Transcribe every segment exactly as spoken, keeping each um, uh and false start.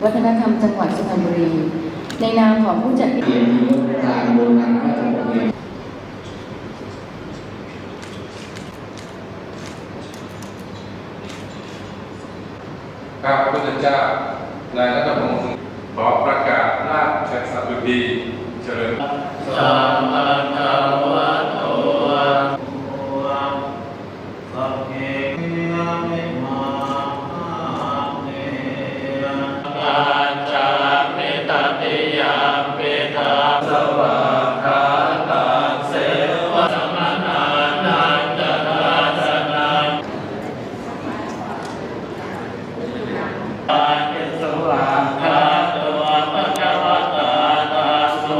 วัฒนธรรมจังหวัดสุพรรณบุรี ในนามของผู้จัดพิธี เกียรติยศการบูรณะราชบพิธี ข้าพระพุทธเจ้า นายรัตนพงษ์ ขอประกาศราชสดุดีเฉลิม Sabbakavato Sabbītiyo vivajjantu, gacchāmi tatiyampi dhā-, svākkhātasseva samaṇānañca dassanaṃ. Svākkhāto bhagavatā dhammo, bhagavatā dhammo,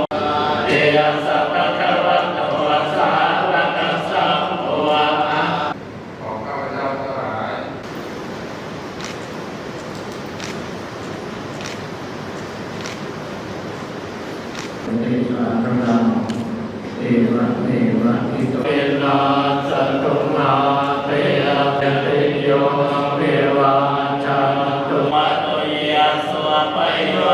ของข้าพเจ้าทั้งหลาย Tejānaṃ deveva ito. Vināsatu mā te, apatiyo vivajjantu. Matu yaso payo